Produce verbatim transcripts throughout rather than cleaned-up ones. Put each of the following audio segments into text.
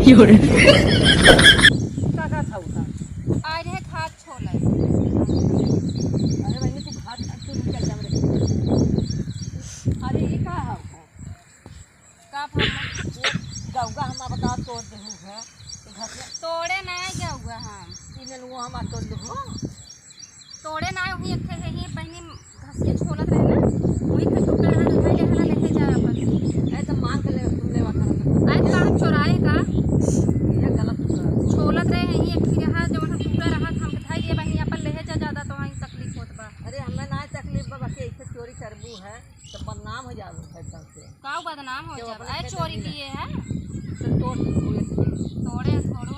का का था उधर? आए रहे घास छोले। अरे बहिनी, तू घास, तू निकल जा मेरे। अरे, ये का है? का भा? ये गौगा हमार बता तोड़ देहू है। ये घसिया तोड़े नाहीं गौगा हम। ई नेनुआ हमार तोड़ देहू। तोड़े नाहीं, वही एक ठे है, ये बहिनी घसिया छोलत रहे ना, वही के टुकड़ा रहा, उठाई ले हला लेके जाए अपन। अरे तो मांग के ले, तुम लेवा खा। अरे तो हम चोराए का? ये गलत कर। छोलत रहे हैं, ये एक ठे रहा, जवन हम टुकड़ा रहा, हम उठाई ले बहिनी अपन लेके जा, ज्यादा तो वहीं तकलीफ होत बा। अरे हमें ना तकलीफ बा, बाकी ऐसे चोरी करबू है। तो बदनाम हो जाबो है सबसे। का बदनाम हो जाबो? अरे चोरी किए है। तो तोड़ दो एक चीज। तोड़े थोड़ो।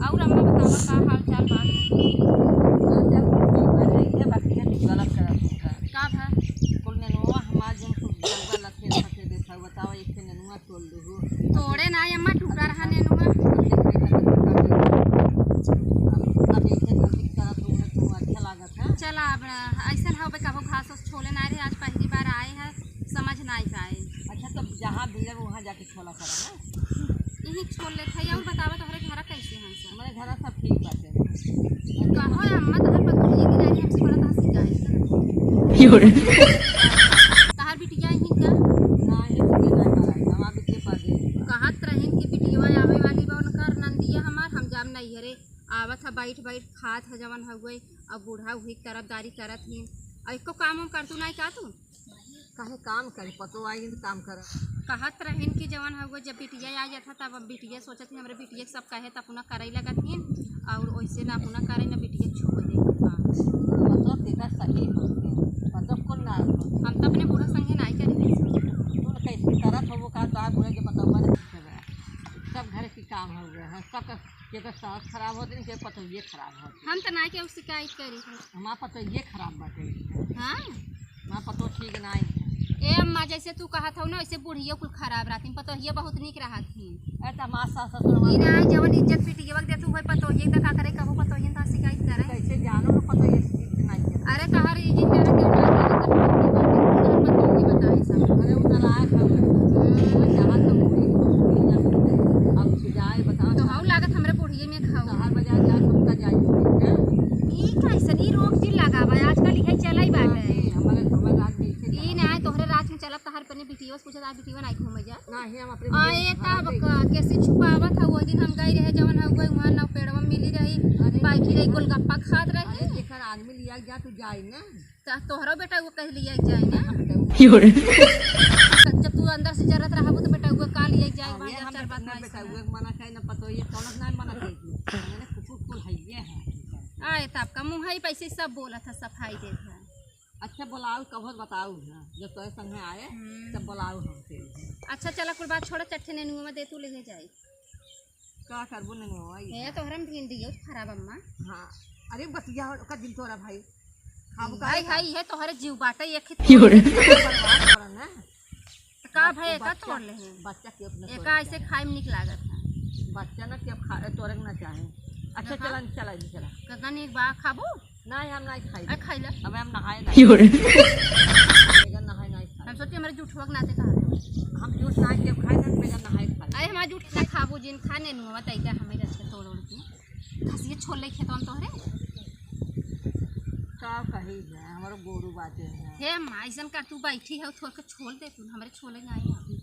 और अम्मा बतावा का हाल चाल बा? हाल चाल कुछ नहीं बा, ऐसे बात है, तू गलत करत हो का? का भा? कुल नेनुआ हमार जौन कुल गलत है, सबसे देखा, बतावा, एक ठे नेनुआ तोड़ लूँ। तोड़े ना अम्मा, टूटा रहा नेनुआ। अब ऐसे गलती करत हो, तू अच्छा लागत है। चला अब ऐसन हवे कबो घास छोले ना रहे, आज पहली बार आए हैं, समझ नाहीं पाए। अच्छा, तो जहाँ मिले वहाँ जाके छोला करा ना। यही छोल लेत है। और बतावा, तोहरे घरा कैसे हैं सब? हमारे घरा सब ठीक बाटे। कहो अम्मा, तोहर पतोहिए की नानी हमसे बड़ा तोहर शिकायत है। क्यों रे? तोहर बिटिया यहीं का? ना, ये तो ये ना करा, हमार बिटिया पढ़ गई। कहत रहीन कि बिटिया आवे वाली बा उनकर नंदिया हमार, हम जाम नहीं हरे। आवत है, बैठ बैठ खात है जवन हउए, अब बूढ़ा हुई तरफदारी करत ही। अब एको काम हम करतू नाहीं का तू? काहे काम करे, पतो आई तो काम कर। कहत रहीन कि जवन हउए जब बिटिया आ जात है तब बिटिया सोचत ही हमरे बिटिया के सब कहे त अपना करे लगत ही, और वैसे ना अपना करे ना बिटिया छुए दे काम। मतलब तेरा सही होते, मतलब कौन ना होते। हम तो अपने बूढ़ा संगे नाहीं करी। तू कैसे करत हो वो का, तो बूढ़ा के पता बन सब घर के काम हो गए हैं, सब के तो सास खराब होते हैं, के पतोहिए खराब होते। हम तो ना केहू शिकायत करी। हमार पतोहिए खराब बाटे। हाँ? हमार पतोह ठीक नाहीं। ए अम्मा, जैसे तू कहत हऊ ना, वैसे बुढ़ियो कुल खराब रहती, पतोहिए बहुत नीक रहत ही। अरे तो हमार सास ससुर ई ना, जवन इज्जत बिटियवा के देतू, वही पतोहिए के का करे, कबो पतोहिए तो शिकायत करे। कैसे जानो ना पतोहिए से ठीक नाहीं है। अरे तोहर ई जिन जाने के ना, पतोहिए बताए सब। अरे वो नालायक है, वो चाहत तो वही, वही ना मिलते। अब जाए बताओ। तो हऊ लागत हमरे बुढ़िए में खाऊ। शहर बाजार जाए, सबका जाए, ठीक है? ई कैसन, ई रोग जिन लगावा, आजकल इहे चलाई बाटे। हाँ, हमारे, हमारे राज में इसे ई ना, तोहरे राज में चलब, तोहर पने बिटियो से पूछत, आज बिटियो नाहीं घूमे जा। नाहीं, हम अपने आ, बिटियो ये से तब का, कैसे छुपावत है? वो दिन हम गई रहे, जवन है, वही वहाँ नौ पेड़वा मिली रही, अरे, बैठी रही, गोलगप्पा खात रही। अरे, जेकर आदमी लिया जा, तू जाए ना। त तोहरो बेटा वो कह लिया जाए ना। योरे। जब तू अंदर से जरत रहबू तो बेटा वो का लिया जाए, वहाँ अरे, जब हम चार बात अपना नाहीं बेटा सुने। वो मना करे ना पतो, ये कौन ना मना करे तू। मैंने कुकुर कुल है ये है। आए, तो आपका मुँह है, पैसे सब बोला था, सफाई दे था। अच्छा, बुलाऊ, कब बताऊ है, जब तोरे संग में आए, हम्म। तब बुलाऊ हमसे। अच्छा, चला, कुल बात छोड़ा, चट्टे नेनुआ में दे, तू ले जाए। का करबो नेनुआ, ई हे, का? तोहरा में भिंडी है, खराब अम्मा। हाँ, अरे, बतिया, ओका दिन तोरा भाई। खाबू का भाई, का? हाय, ये तोहरे जीव बाटे, एक ही योरे। बर्बाद करो ना। तो का अब भाई, तो एका बच्चा, तोड़ ले हैं। बच्चा के अपने एका तोड़ ऐसे के। खाए में निक लागत है। बच्चा ना कि अब खा, तोरे के ना चाहे। अच्छा, देखा? चला, चला, चला। कितना निक बा, खाबू? नहीं, हम नहीं खाई। अरे, खाई ले। अब हम नहाए नहीं। योरे। बेगर नहाए नहीं खाई। हम सोचे हमारे जूठवा के नाते कहा। हम जूठ ना के खाए ना, बेगर नहाए खाई। अरे, हमारे जूठ ना खाबू, जिन खाने नु बताई का हमें रच के तोड़ ओड़ के। घसिए छोल ले खेतवा में तोहरे। का कही है, हमारे गोरू बाटे हैं। हे माँ, ऐसन कर तू बैठी है, थोड़ के छोल दे तू, हमारे छोले नहीं आए अभी।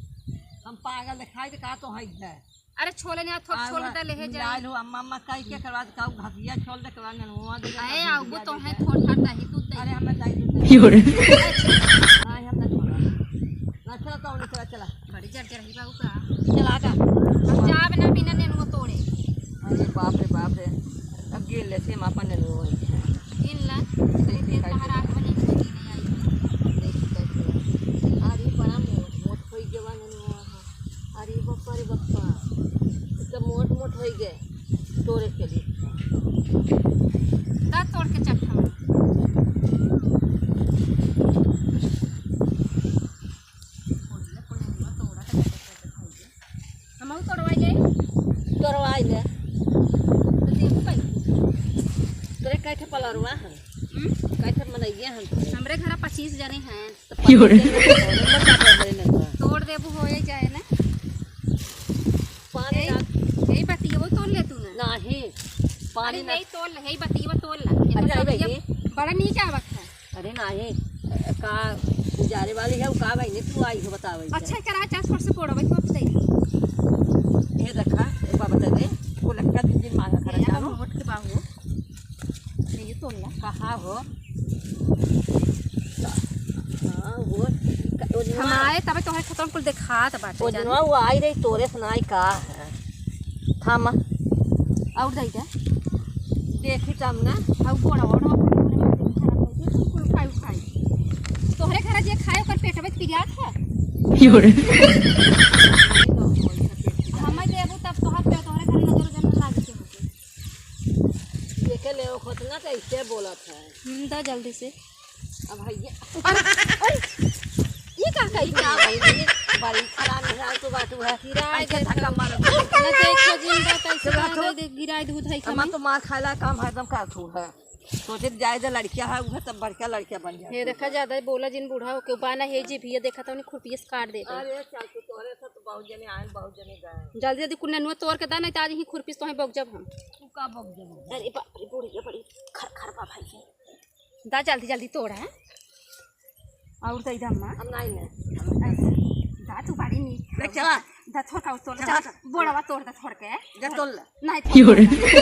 हम पागल दिखाई दे का तो है इधर। अरे छोले नहीं, थोड़ आ, छोल हुआ, दे ले है मिला जाए। लो, अम्मा, अम्मा, कई के करवा दे, काऊ घसिया छोल दे, करवा नेनुआ दे, अरे, काऊ आऊ घसिया तो दे है, जाए। थोड़ थाड़ दही दूध दे। अरे, हमें दही दूध दे। योरे। नहीं, हम नहीं छोड़ा। ना, चला, तो नहीं, चला, चला। बड़ी जर जर ही बाबू का। चला, जा। हम जाब ना बिना नेनुआ तोड़े। अरे, बाप रे, बाप रे। अब गिन ले, से हम अपन नेनुआ होई है। गिन ला। देख, देख, देख, तहरा आँख में नहीं आई। देख, देख। अरे, बड़ा मोट, मोट होई गवा नेनुआ है। अरे बप्पा रे बप्पा, ई तो मोट मोट होई गए, तोड़े के लिए। का तोड़ के चट्टा में? हमहू तोड़वाई ले। तोड़वाई ले। तो देबू भाई। तोरे कैठे पलरुआ है? हम्म? कैठे मनइया है? हमरे घर पच्चीस जने हैं। तो योरे। पच्चीस जने हैं, हमरे घर में। तोड़ देबू, होए जाए ना। पानी ए? डाल, पानी अरे ना। यही तोल ला, यही बतिया तोल ला। अच्छा, इतना आई सब ये बहिनी। बड़ा नीक आवत है। अरे नाही, का उजारे वाली है, वो का बहिनी तू आई हो बतावे के? अच्छा, करा चार फुट से कोड़वा तो दे। ये देखा, एक बार बता दे, वो लड़का दीदी मांगा खड़ा ये चारो। मोट के बाहु। ये तोल ला। कहाँ हो? हाँ, वो, वो हम आए तबे तोहरे खेतवा में कुल देखात बाटे, ओ जाने। दिनवा वो आई रही तोरे से नाई का है। थामा। और दे दे। देखी तब ना। और बड़ा, बड़ा, बड़ा, बड़ा, बड़ा, बड़ा, बड़ा, बड़ा, बड़ा, बड़ा, बड़ा, बड़ा, तोहरे घर जे खाए ओकर पेटवा के पिरियात है। योरे। हमें देबू तब तोहर पे, तोहरे घर नजर जन लागे के होते। देखे ले, वो खोतना कैसे बोलत है। हम्म, दा जल्दी से। अब भैया। अरे, अरे, ये का कही? का भाई, ये बड़ी खराब है, तो बात हुआ। गिराए ऐसे दे धक्का तो। मारो। न देखो जिंदा कैसे चलो, रह तो। गए, देख, गिराए दूध है अम्मा खाने। तो मार खाला काम हरदम करत हूँ है। सोचे जाए दे लड़किया है, उहे तब बड़का लड़किया बन जाए। ये देखा, ज्यादा बोला जिन बूढ़ा होके, उबा ना है जी, भैया देखा तो उन्हें खुरपिया से काट देते। अरे, चल तू, तोहरे से तो बहुत जने आए, बहुत जने गए। जल्दी, जल्दी कुल नेनुआ तोड़ के दा, नहीं तो आज ही खुरपी से तोहें बग जब हम। तू का बग जब? अरे बाप रे, बुढ़िया बड़ी खर खर बा भाई। दा जल्दी जल्दी तोड़ा है। और दे दे अम्मा। हम नहीं ले। दा तू बड़ी नीक। ले चला। दा थोड़ का तोड़, चला। चला, बोड़वा तोड़ दा थोड़ के। जा तोड़ ले। नहीं, योरे। तोड़ ले।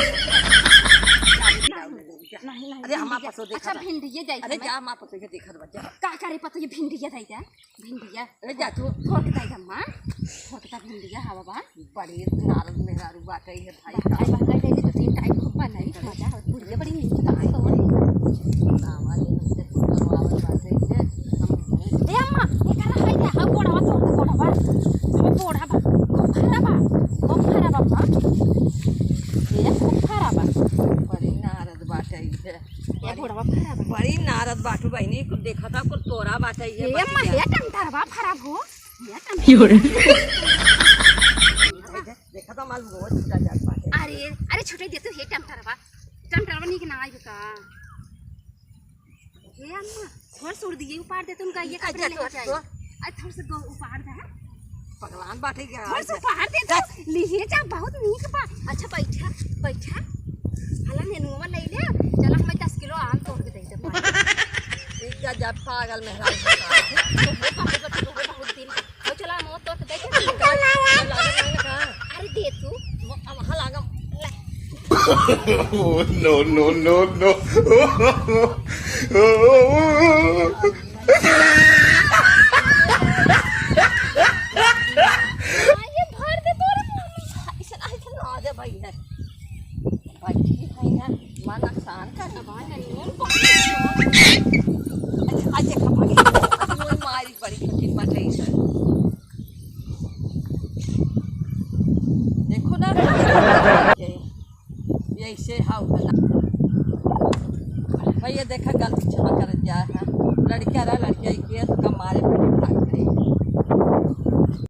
नहीं, नहीं, अरे, हम भिंडिया। आपस में देखा अच्छा, था। भिंडिया जाई अरे, हमें। जा, हम आपस में देखा था, जा। का करे पता ये भिंडिया जाई क्या? भिंडिया। अरे जा तू। थोड़ के दाई अम्मा। थोड़ के दा भिंडिया, हाँ बाबा। बड़ी नारद मेहरारू बाटे ये भाई। भाई बाटे ये दो तीन टाइम खूब बनाई, मजा हो। बुढ़िया बड़ी नीक बात तो है। नावा ले हमसे कुछ करवावल बाटे ये। हम ए अम्मा, ये करा है क्या? हाँ, बोड़वा तोड़ दे, बोड़वा। अबे बोड़ा बा, खूब खरा बा, खूब खरा बा अम्मा। ये खूब खरा बा। बड़ी नारद बाटे ये। ये बोड़वा खरा बा। बड़ी नारद बाटू बहिनी, कुल देखा था, कुल तोरा बाटे ये ये अम्मा, बतिया। ये टंटरवा खराब हो। योरे। देखा तो माल बहुत छूटा जात बाटे। अरे, अरे छूटे दे तू, हे टमटरवा। टमटरवा नीक ना आइब का? हे अम्मा, थोड़ सुर दिए उपाड़ दे तुमका ये अच्छा, कपड़े ले तो, जाए। तो। अरे थोड़ से गो उपाड़ दे। पगलान बाटे क्या? थोड़ से उपाड़ दे तो। ले जा, बहुत नीक बा। अच्छा बैठा, बैठा। हला नेनुआ ले ले। चला हमें दस किलो आम तोड़ के दे दे। ठीक है, जा पागल मेहरारू। तो बहुत, बहुत, बहुत दिन ओ चला, मौत तो देखे नहीं। लागत नहीं ना का? अरे दे तू, वो, अब वहाँ लागम। ले। Oh, no, no, no, no। ये भर दे तोरे मुंह में। ऐसे ना, ऐसे ना, आ जा भाई, है। बैठी है ना, मन आसान कर। अब आ जा, नून पकड़। अच्छा, अच्छा, खपा गई। नून मारी बड़ी कठिन बात है, सर। देखो ना, ये ऐसे हाउ है ना। भैया देखा, गलती क्षमा करत जा है। लड़का रहा, लड़का के तो कमारे पड़े भाग गए।